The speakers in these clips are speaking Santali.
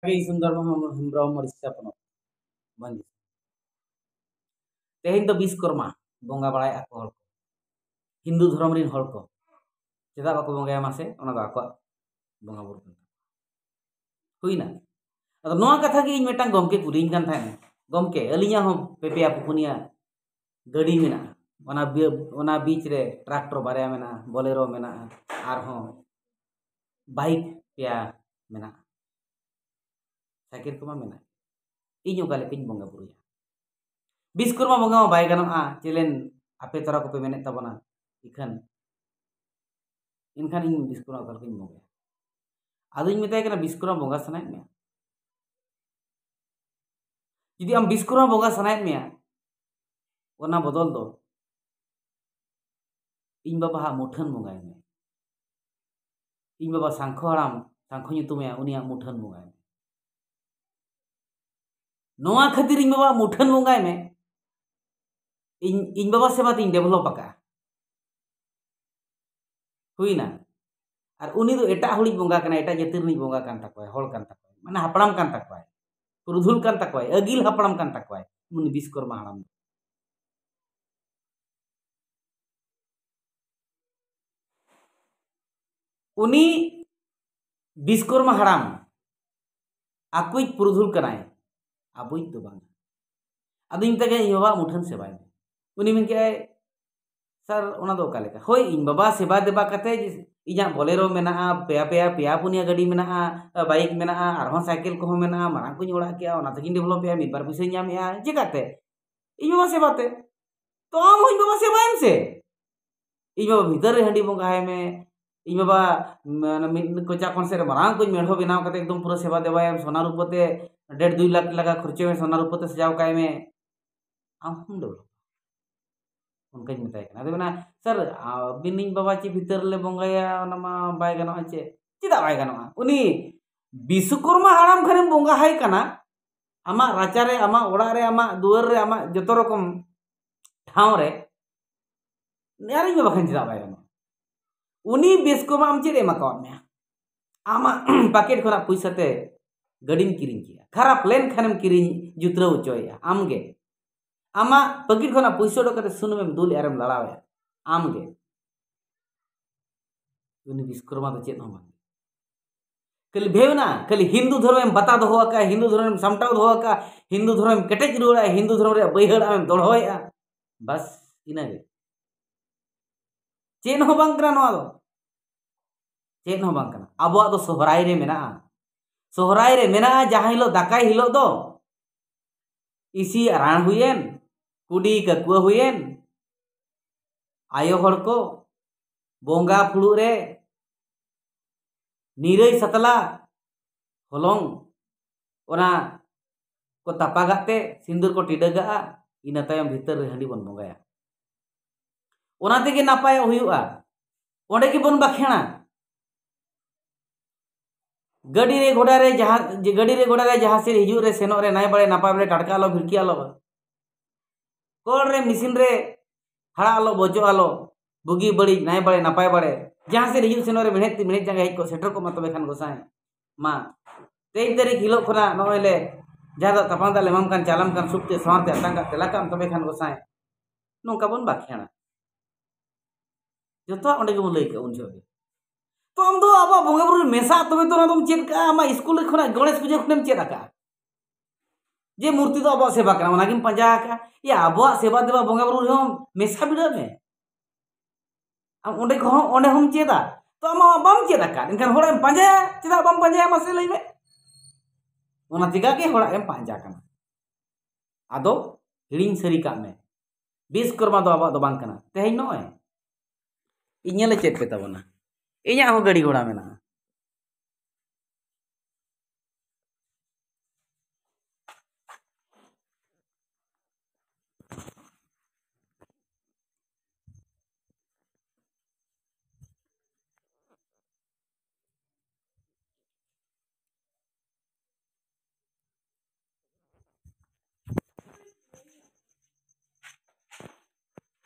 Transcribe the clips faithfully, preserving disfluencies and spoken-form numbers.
ᱤᱧ ᱥᱩᱱᱫᱚᱨ ᱢᱳᱦᱚᱱ ᱦᱮᱢᱵᱨᱚᱢ, ᱩᱲᱤᱥᱥᱟ ᱯᱚᱱᱚᱛ᱾ ᱵᱟᱝ, ᱛᱮᱦᱮᱧ ᱫᱚ ᱵᱤᱥᱠᱚᱨᱢᱟ ᱵᱚᱸᱜᱟ ᱵᱟᱲᱟᱭᱮᱫᱼᱟ ᱠᱚ ᱦᱚᱲ ᱠᱚ, ᱦᱤᱱᱫᱩ ᱫᱷᱚᱨᱚᱢ ᱨᱮᱱ ᱦᱚᱲ ᱠᱚ᱾ ᱪᱮᱫᱟᱜ ᱵᱟᱠᱚ ᱵᱚᱸᱜᱟᱭᱟ ᱢᱟᱥᱮ? ᱚᱱᱟ ᱫᱚ ᱟᱠᱚᱣᱟᱜ ᱵᱚᱸᱜᱟ ᱵᱩᱨᱩ ᱠᱟᱱ ᱛᱟᱠᱚᱣᱟ᱾ ᱦᱩᱭᱱᱟ᱾ ᱟᱫᱚ ᱱᱚᱣᱟ ᱠᱟᱛᱷᱟ ᱜᱮ ᱤᱧ ᱢᱤᱫᱴᱟᱝ ᱜᱚᱢᱠᱮ ᱠᱩᱞᱤᱧ ᱠᱟᱱ ᱛᱟᱦᱮᱸᱫ, "ᱜᱚᱢᱠᱮ, ᱟᱹᱞᱤᱧᱟᱜ ᱦᱚᱸ ᱯᱮ ᱯᱮᱭᱟ ᱯᱩᱯᱩᱱᱤᱭᱟ ᱜᱟᱹᱰᱤ ᱢᱮᱱᱟᱜᱼᱟ, ᱚᱱᱟ ᱵᱤ-, ᱚᱱᱟ ᱵᱤᱪ ᱨᱮ ᱴᱨᱟᱠᱴᱚᱨ ᱵᱟᱨᱭᱟ ᱢᱮᱱᱟᱜᱼᱟ, ᱵᱚᱞᱮᱨᱳ ᱢᱮᱱᱟᱜᱼᱟ, ᱟᱨᱦᱚᱸ ᱵᱟᱭᱤᱠ ᱯᱮᱭᱟ ᱢᱮᱱᱟᱜᱼᱟ, ᱥᱟᱭᱠᱮᱞ ᱠᱚᱢᱟ ᱢᱮᱱᱟᱜ, ᱤᱧ ᱚᱠᱟ ᱞᱮᱠᱟᱧ ᱵᱚᱸᱜᱟ ᱵᱩᱨᱩᱭᱟ? ᱵᱤᱥᱠᱚᱨᱢᱟ ᱵᱚᱸᱜᱟ ᱢᱟ ᱵᱟᱭ ᱜᱟᱱᱚᱜᱼᱟ, ᱪᱮᱞᱮᱱ ᱟᱯᱮ ᱛᱚᱨᱟ ᱠᱚᱯᱮ ᱢᱮᱱᱮᱫ ᱛᱟᱵᱚᱱᱟ, ᱤᱠᱷᱟᱹᱱ ᱮᱱᱠᱷᱟᱱ ᱤᱧ ᱵᱤᱥᱠᱚᱨᱢᱟ ᱚᱠᱟ ᱞᱮᱠᱟᱧ ᱵᱚᱸᱜᱟᱭᱟ?" ᱟᱫᱚᱧ ᱢᱮᱛᱟᱭ ᱠᱟᱱᱟ, "ᱵᱤᱥᱠᱚᱨᱢᱟ ᱵᱚᱸᱜᱟ ᱥᱟᱱᱟᱭᱮᱫ ᱢᱮᱭᱟ? ᱡᱩᱫᱤ ᱟᱢ ᱵᱤᱥᱠᱚᱨᱢᱟ ᱵᱚᱸᱜᱟ ᱥᱟᱱᱟᱭᱮᱫ ᱢᱮᱭᱟ, ᱚᱱᱟ ᱵᱚᱫᱚᱞ ᱫᱚ ᱤᱧ ᱵᱟᱵᱟᱣᱟᱜ ᱢᱩᱴᱷᱟᱹᱱ ᱵᱚᱸᱜᱟᱭ ᱢᱮ᱾ ᱤᱧ ᱵᱟᱵᱟ ᱥᱟᱝᱠᱷᱚ ᱦᱟᱲᱟᱢ, ᱥᱟᱝᱠᱷᱚ ᱧᱩᱛᱩᱢᱮᱭᱟ, ᱩᱱᱤᱭᱟᱜ ᱢᱩᱴᱷᱟᱹᱱ ᱵᱚᱸᱜᱟᱭ ᱢᱮ᱾ ᱱᱚᱣᱟ ᱠᱷᱟᱹᱛᱤᱨ ᱤᱧ ᱵᱟᱵᱟᱣᱟᱜ ᱢᱩᱴᱷᱟᱹᱱ ᱵᱚᱸᱜᱟᱭ ᱢᱮ᱾ ᱤᱧ, ᱤᱧ ᱵᱟᱵᱟ ᱥᱮᱵᱟ ᱛᱤᱧ ᱰᱮᱵᱷᱞᱚᱯ ᱟᱠᱟᱫᱼᱟ᱾ ᱦᱩᱭᱱᱟ᱾ ᱟᱨ ᱩᱱᱤ ᱫᱚ ᱮᱴᱟᱜ ᱦᱚᱲᱤᱡ ᱵᱚᱸᱜᱟ ᱠᱟᱱᱟᱭ, ᱮᱴᱟᱜ ᱡᱟᱹᱛᱤ ᱨᱤᱱᱤᱡ ᱵᱚᱸᱜᱟ ᱠᱟᱱ ᱛᱟᱠᱚᱣᱟᱭ, ᱦᱚᱲ ᱠᱟᱱ ᱛᱟᱠᱚᱣᱟᱭ, ᱢᱟᱱᱮ ᱦᱟᱯᱲᱟᱢ ᱠᱟᱱ ᱛᱟᱠᱚᱣᱟᱭ, ᱯᱩᱨᱩᱫᱷᱩᱞ ᱠᱟᱱ ᱛᱟᱠᱚᱣᱟᱭ, ᱟᱹᱜᱤᱞ ᱦᱟᱯᱲᱟᱢ ᱠᱟᱱ ᱛᱟᱠᱚᱣᱟᱭ ᱩᱱᱤ ᱵᱤᱥᱠᱚᱨᱢᱟ ᱦᱟᱲᱟᱢ ᱫᱚ᱾ ᱩᱱᱤ ᱵᱤᱥᱠᱚᱨᱢᱟ ᱦᱟᱲᱟᱢ ᱟᱠᱚᱭᱤᱡ ᱯᱩᱨᱩᱫᱷᱩᱞ ᱠᱟᱱᱟᱭ, ᱟᱵᱚᱭᱤᱡ ᱫᱚ ᱵᱟᱝ᱾ ᱟᱫᱚᱧ ᱢᱮᱛᱟᱭ ᱠᱟᱱᱟ, "ᱤᱧ ᱵᱟᱵᱟᱣᱟᱜ ᱢᱩᱴᱷᱟᱹᱱ ᱥᱮᱵᱟᱭ ᱢᱮ᱾" ᱩᱱᱤ ᱢᱮᱱ ᱠᱮᱫᱟᱭ, "ᱥᱟᱨ, ᱚᱱᱟ ᱫᱚ ᱚᱠᱟ ᱞᱮᱠᱟ?" ᱦᱳᱭ, ᱤᱧ ᱵᱟᱵᱟ ᱥᱮᱵᱟ ᱫᱮᱵᱟ ᱠᱟᱛᱮ ᱤᱧᱟᱹᱜ ᱵᱚᱞᱮᱨᱳ ᱢᱮᱱᱟᱜᱼᱟ, ᱯᱮᱭᱟ, ᱯᱮᱭᱟ, ᱯᱮᱭᱟ ᱯᱩᱱᱭᱟ ᱜᱟᱹᱰᱤ ᱢᱮᱱᱟᱜᱼᱟ, ᱵᱟᱭᱤᱠ ᱢᱮᱱᱟᱜᱼᱟ, ᱟᱨᱦᱚᱸ ᱥᱟᱭᱠᱮᱞ ᱠᱚᱦᱚᱸ ᱢᱮᱱᱟᱜᱼᱟ, ᱢᱟᱨᱟᱝ ᱠᱚᱧ ᱚᱲᱟᱜ ᱠᱮᱜᱼᱟ, ᱚᱱᱟ ᱛᱮᱜᱤᱧ ᱰᱮᱵᱷᱞᱚᱯ ᱮᱜᱼᱟ, ᱢᱤᱫ ᱵᱟᱨ ᱯᱩᱭᱥᱟᱹᱧ ᱧᱟᱢᱮᱜᱼᱟ, ᱪᱮᱠᱟᱛᱮ? ᱤᱧ ᱵᱟᱵᱟ ᱥᱮᱵᱟ ᱛᱮ᱾ ᱛᱚ ᱟᱢ ᱦᱚᱸ ᱤᱧ ᱵᱟᱵᱟ ᱥᱮᱵᱟᱭᱮᱢ ᱥᱮ᱾ ᱤᱧ ᱵᱟᱵᱟ ᱵᱷᱤᱛᱟᱹᱨ ᱨᱮ ᱦᱟᱺᱰᱤ ᱵᱚᱸᱜᱟᱭ ᱢᱮ, ᱤᱧ ᱵᱟᱵᱟ ᱢᱟᱱᱮ ᱢᱤᱫ ᱠᱚᱪᱟ ᱠᱚᱱ ᱥᱮᱫ ᱨᱮ ᱢᱟᱨᱟᱝ ᱠᱚᱧ ᱢᱮᱲᱦᱚ ᱵᱮᱱᱟᱣ ᱠᱟᱛᱮ ᱮᱠᱫᱚᱢ ᱯᱩᱨᱟᱹ ᱥᱮᱵᱟ ᱫᱮᱵᱟᱭᱮᱢ, ᱥᱚᱱᱟ ᱨᱩᱯᱟᱹ ᱛᱮ ᱰᱮᱲ ᱫᱩᱭ ᱞᱟᱠᱷ ᱞᱟᱜᱟ ᱠᱷᱚᱨᱪᱚᱭ ᱢᱮ, ᱥᱚᱱᱟ ᱨᱩᱯᱟᱹ ᱛᱮ ᱥᱟᱡᱟᱣ ᱠᱟᱭ ᱢᱮ, ᱟᱢ ᱦᱚᱸᱢ ᱰᱮᱵᱷᱞᱚᱯ᱾ ᱚᱱᱠᱟᱧ ᱢᱮᱛᱟᱭ ᱠᱟᱱᱟ᱾ ᱟᱫᱚ ᱢᱮᱱᱟ, "ᱥᱟᱨ, ᱟᱹᱵᱤᱱᱤᱡ ᱵᱟᱵᱟ ᱪᱮᱫ ᱵᱷᱤᱛᱟᱹᱨ ᱨᱮᱞᱮ ᱵᱚᱸᱜᱟᱭᱟ, ᱚᱱᱟ ᱢᱟ ᱵᱟᱭ ᱜᱟᱱᱚᱜᱼᱟ ᱪᱮᱫ?" ᱪᱮᱫᱟᱜ ᱵᱟᱭ ᱜᱟᱱᱚᱜᱼᱟ? ᱩᱱᱤ ᱵᱤᱥᱩᱠᱚᱨᱢᱟ ᱦᱟᱲᱟᱢ ᱠᱷᱟᱱᱮᱢ ᱵᱚᱸᱜᱟ ᱦᱟᱭ ᱠᱟᱱᱟ, ᱟᱢᱟᱜ ᱨᱟᱪᱟ ᱨᱮ, ᱟᱢᱟᱜ ᱚᱲᱟᱜ ᱨᱮ, ᱟᱢᱟᱜ ᱫᱩᱣᱟᱹᱨ ᱨᱮ, ᱟᱢᱟᱜ ᱡᱚᱛᱚ ᱨᱚᱠᱚᱢ ᱴᱷᱟᱶ ᱨᱮ, ᱟᱨ ᱤᱧ ᱵᱟᱵᱟ ᱠᱷᱟᱱ ᱪᱮᱫᱟᱜ ᱵᱟᱭ ᱜᱟᱱᱚᱜᱼᱟ? ᱩᱱᱤ ᱵᱤᱥᱩᱠᱚᱨᱢᱟ ᱟᱢ ᱪᱮᱫ ᱮ ᱮᱢ ᱟᱠᱟᱣᱟᱫ ᱢᱮᱭᱟ? ᱟᱢᱟᱜ ᱯᱟᱠᱮᱴ ᱠᱷᱚᱱᱟᱜ ᱯᱩᱭᱥᱟᱹ ᱛᱮ ᱜᱟᱹᱰᱤᱢ ᱠᱤᱨᱤᱧ ᱠᱮᱜᱼᱟ, ᱠᱷᱟᱨᱟᱯ ᱞᱮᱱ ᱠᱷᱟᱱᱮᱢ ᱠᱤᱨᱤᱧ ᱡᱩᱛᱨᱟᱹᱣ ᱦᱚᱪᱚᱭᱮᱜᱼᱟ ᱟᱢᱜᱮ᱾ ᱟᱢᱟᱜ ᱯᱟᱹᱠᱤᱴ ᱠᱷᱚᱱᱟᱜ ᱯᱩᱭᱥᱟᱹ ᱚᱰᱚᱠ ᱠᱟᱛᱮ ᱥᱩᱱᱩᱢᱮᱢ ᱫᱩᱞᱮᱜᱼᱟ ᱟᱨᱮᱢ ᱞᱟᱲᱟᱣᱮᱜᱼᱟ ᱟᱢᱜᱮ᱾ ᱩᱱᱤ ᱵᱤᱥᱠᱚᱨᱢᱟ ᱫᱚ ᱪᱮᱫ ᱦᱚᱸ ᱵᱟᱝ᱾ ᱠᱷᱟᱹᱞᱤ ᱵᱷᱮᱣᱱᱟ, ᱠᱷᱟᱹᱞᱤ ᱦᱤᱱᱫᱩ ᱫᱷᱚᱨᱚᱢᱮᱢ ᱵᱟᱛᱟ ᱫᱚᱦᱚ ᱟᱠᱟᱫᱼᱟ, ᱦᱤᱱᱫᱩ ᱫᱷᱚᱨᱚᱢᱮᱢ ᱥᱟᱢᱴᱟᱣ ᱫᱚᱦᱚ ᱟᱠᱟᱫᱼᱟ, ᱦᱤᱱᱫᱩ ᱫᱷᱚᱨᱚᱢᱮᱢ ᱠᱮᱴᱮᱡ ᱨᱩᱣᱟᱹᱲᱟ, ᱦᱤᱱᱫᱩ ᱫᱷᱚᱨᱚᱢ ᱨᱮᱭᱟᱜ ᱵᱟᱹᱭᱦᱟᱹᱲ ᱟᱢᱮᱢ ᱫᱚᱲᱦᱚᱭᱮᱜᱼᱟ᱾ ᱵᱟᱥ, ᱤᱱᱟᱹᱜᱮ᱾ ᱪᱮᱫ ᱦᱚᱸ ᱵᱟᱝ ᱠᱟᱱᱟ ᱱᱚᱣᱟ ᱫᱚ᱾ ᱪᱮᱫ ᱦᱚᱸ ᱵᱟᱝ ᱠᱟᱱᱟ᱾ ᱟᱵᱚᱣᱟᱜ ᱫᱚ ᱥᱚᱦᱨᱟᱭ ᱨᱮ ᱢᱮᱱᱟᱜᱼᱟ᱾ ᱥᱚᱦᱨᱟᱭ ᱨᱮ ᱢᱮᱱᱟᱜᱼᱟ, ᱡᱟᱦᱟᱸ ᱦᱤᱞᱳᱜ ᱫᱟᱠᱟᱭ ᱦᱤᱞᱳᱜ ᱫᱚ ᱤᱥᱤ ᱟᱨᱟᱬ ᱦᱩᱭᱮᱱ, ᱠᱩᱰᱤ ᱠᱟᱹᱠᱩᱣᱟᱹ ᱦᱩᱭᱮᱱ, ᱟᱭᱳ ᱦᱚᱲ ᱠᱚ ᱵᱚᱸᱜᱟ ᱯᱷᱩᱲᱩᱜ ᱨᱮ ᱱᱤᱨᱟᱹᱭ ᱥᱟᱛᱞᱟ ᱦᱚᱞᱚᱝ, ᱚᱱᱟ ᱠᱚ ᱛᱟᱯᱟᱜᱟᱜ ᱛᱮ ᱥᱤᱸᱫᱩᱨ ᱠᱚ ᱴᱤᱰᱟᱹᱜᱟᱜᱼᱟ, ᱤᱱᱟᱹ ᱛᱟᱭᱚᱢ ᱵᱷᱤᱛᱟᱹᱨ ᱨᱮ ᱦᱟᱺᱰᱤ ᱵᱚᱱ ᱵᱚᱸᱜᱟᱭᱟ᱾ ᱚᱱᱟ ᱛᱮᱜᱮ ᱱᱟᱯᱟᱭᱚᱜ ᱦᱩᱭᱩᱜᱼᱟ᱾ ᱚᱸᱰᱮ ᱜᱮᱵᱚᱱ ᱵᱟᱠᱷᱮᱲᱟ᱾ ᱜᱟᱹᱰᱤ ᱨᱮ ᱜᱷᱚᱲᱟ ᱨᱮ ᱡᱟᱦᱟᱸ, ᱜᱟᱹᱰᱤ ᱨᱮ ᱜᱷᱚᱲᱟ ᱨᱮ ᱡᱟᱦᱟᱸ ᱥᱮᱫ ᱦᱤᱡᱩᱜ ᱨᱮ ᱥᱮᱱᱚᱜ ᱨᱮ ᱱᱟᱭ ᱵᱟᱲᱮ ᱱᱟᱯᱟᱭ ᱵᱟᱲᱮ ᱴᱟᱴᱠᱟ ᱟᱞᱚ ᱵᱷᱤᱲᱠᱤ ᱟᱞᱚ᱾ ᱠᱚᱞ ᱨᱮ ᱢᱮᱥᱤᱱ ᱨᱮ ᱦᱟᱲᱟᱜ ᱟᱞᱚ ᱵᱚᱡᱚᱜ ᱟᱞᱚ, ᱵᱩᱜᱤ ᱵᱟᱹᱲᱤᱡ ᱱᱟᱭ ᱵᱟᱲᱮ ᱱᱟᱯᱟᱭ ᱵᱟᱲᱮ ᱡᱟᱦᱟᱸ ᱥᱮᱫ ᱦᱤᱡᱩᱜ ᱥᱮᱱᱚᱜ ᱨᱮ ᱢᱮᱬᱦᱮᱫ ᱛᱤ ᱢᱮᱬᱦᱮᱫ ᱡᱟᱸᱜᱟ ᱦᱮᱡ ᱠᱚᱜ ᱥᱮᱴᱮᱨ ᱠᱚᱜ ᱢᱟ ᱛᱚᱵᱮ ᱠᱷᱟᱱ ᱜᱚᱸᱥᱟᱭ᱾ ᱢᱟ ᱛᱮᱭᱤᱥ ᱛᱟᱹᱨᱤᱠᱷ ᱦᱤᱞᱳᱜ ᱠᱷᱚᱱᱟᱜ ᱱᱚᱜᱼᱚᱭ ᱞᱮ ᱡᱟᱦᱟᱸ ᱫᱚ ᱛᱟᱯᱟᱢ ᱫᱟᱜ ᱞᱮ ᱮᱢᱟᱢ ᱠᱟᱱ ᱪᱟᱞᱟᱢ ᱠᱟᱱ ᱥᱩᱠ ᱛᱮ ᱥᱟᱶᱟᱨ ᱛᱮ ᱟᱛᱟᱝ ᱠᱟᱜ ᱛᱮᱞᱟ ᱠᱟᱜ ᱟᱢ ᱛᱚᱵᱮ ᱠᱷᱟᱱ ᱜᱚᱸᱥᱟᱭ᱾ ᱱᱚᱝᱠᱟ ᱵᱚᱱ ᱵᱟᱠᱷᱮᱲᱟ᱾ ᱡᱚᱛᱚᱣᱟᱜ ᱚᱸᱰᱮ ᱜᱮᱵᱚᱱ ᱞᱟᱹᱭ ᱠᱟᱜᱼᱟ ᱩᱱ ᱡᱚᱦᱚᱜ ᱜᱮ᱾ ᱛᱚ ᱟᱢ ᱫᱚ ᱟᱵᱚᱣᱟᱜ ᱵᱚᱸᱜᱟ ᱵᱩᱨᱩ ᱨᱮ ᱢᱮᱥᱟᱜ ᱛᱚᱵᱮ ᱛᱚ ᱚᱱᱟ ᱫᱚᱢ ᱪᱮᱫ ᱠᱟᱜᱼᱟ᱾ ᱟᱢᱟᱜ ᱥᱠᱩᱞ ᱨᱮ ᱠᱷᱚᱱᱟᱜ ᱜᱚᱬᱮᱥ ᱯᱩᱡᱟᱹ ᱠᱷᱚᱱᱮᱢ ᱪᱮᱫ ᱟᱠᱟᱜᱼᱟ ᱡᱮ ᱢᱩᱨᱛᱤ ᱫᱚ ᱟᱵᱚᱣᱟᱜ ᱥᱮᱵᱟ ᱠᱟᱱᱟ, ᱚᱱᱟᱜᱮᱢ ᱯᱟᱸᱡᱟ ᱟᱠᱟᱜᱼᱟ᱾ ᱭᱟ, ᱟᱵᱚᱣᱟᱜ ᱥᱮᱵᱟ ᱫᱮᱵᱟ ᱵᱚᱸᱜᱟ ᱵᱩᱨᱩ ᱨᱮᱦᱚᱸ ᱢᱮᱥᱟ ᱵᱤᱰᱟᱹᱣ ᱢᱮ᱾ ᱟᱢ ᱚᱸᱰᱮ ᱠᱚᱦᱚᱸ, ᱚᱸᱰᱮ ᱦᱚᱸᱢ ᱪᱮᱫᱟ᱾ ᱛᱚ ᱟᱢ ᱢᱟ ᱵᱟᱢ ᱪᱮᱫ ᱟᱠᱟᱫ, ᱮᱱᱠᱷᱟᱱ ᱦᱚᱲᱟᱜ ᱮᱢ ᱯᱟᱸᱡᱟᱭᱟ, ᱪᱮᱫᱟᱜ ᱵᱟᱢ ᱯᱟᱸᱡᱟᱭᱟ ᱢᱟᱥᱮ ᱞᱟᱹᱭ ᱢᱮ? ᱚᱱᱟ ᱪᱮᱠᱟ ᱜᱮ ᱦᱚᱲᱟᱜ ᱮᱢ ᱯᱟᱸᱡᱟ ᱠᱟᱱᱟ᱾ ᱟᱫᱚ ᱦᱤᱲᱤᱧ ᱥᱟᱹᱨᱤ ᱠᱟᱜ ᱢᱮ, ᱵᱤᱥᱠᱚᱨᱢᱟ ᱫᱚ ᱟᱵᱚᱣᱟᱜ ᱫᱚ ᱵᱟᱝ ᱠᱟᱱᱟ᱾ ᱛᱮᱦᱮᱧ ᱱᱚᱜᱼᱚᱭ ᱤᱧ ᱧᱮᱞᱮ ᱪᱮᱫ ᱯᱮ ᱛᱟᱵᱚᱱᱟ, ᱤᱧᱟᱹᱜ ᱦᱚᱸ ᱜᱟᱹᱰᱤ ᱜᱷᱚᱲᱟ ᱢᱮᱱᱟᱜᱼᱟ᱾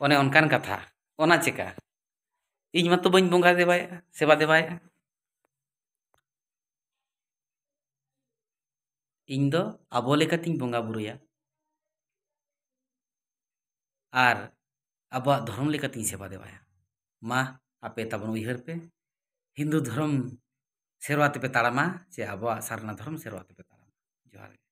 ᱚᱱᱮ ᱚᱱᱠᱟᱱ ᱠᱟᱛᱷᱟ᱾ ᱚᱱᱟ ᱪᱮᱠᱟ ᱤᱧ ᱢᱟᱛᱚ ᱵᱟᱹᱧ ᱵᱚᱸᱜᱟ ᱫᱮᱵᱟᱭᱮᱜᱼᱟ, ᱥᱮᱵᱟ ᱫᱮᱵᱟᱭᱮᱜᱼᱟ᱾ ᱤᱧ ᱫᱚ ᱟᱵᱚ ᱞᱮᱠᱟᱛᱤᱧ ᱵᱚᱸᱜᱟ ᱵᱩᱨᱩᱭᱟ ᱟᱨ ᱟᱵᱚᱣᱟᱜ ᱫᱷᱚᱨᱚᱢ ᱞᱮᱠᱟᱛᱤᱧ ᱥᱮᱵᱟ ᱫᱮᱵᱟᱭᱟ᱾ ᱢᱟ, ᱟᱯᱮ ᱛᱟᱵᱚᱱ ᱩᱭᱦᱟᱹᱨ ᱯᱮ, ᱦᱤᱱᱫᱩ ᱫᱷᱚᱨᱚᱢ ᱥᱮᱨᱣᱟ ᱛᱮᱯᱮ ᱛᱟᱲᱟᱢᱟ ᱪᱮ ᱟᱵᱚᱣᱟᱜ ᱥᱟᱨᱱᱟ ᱫᱷᱚᱨᱚᱢ ᱥᱮᱨᱣᱟ ᱛᱮᱯᱮ ᱛᱟᱲᱟᱢᱟ? ᱡᱚᱦᱟᱨ ᱜᱮ᱾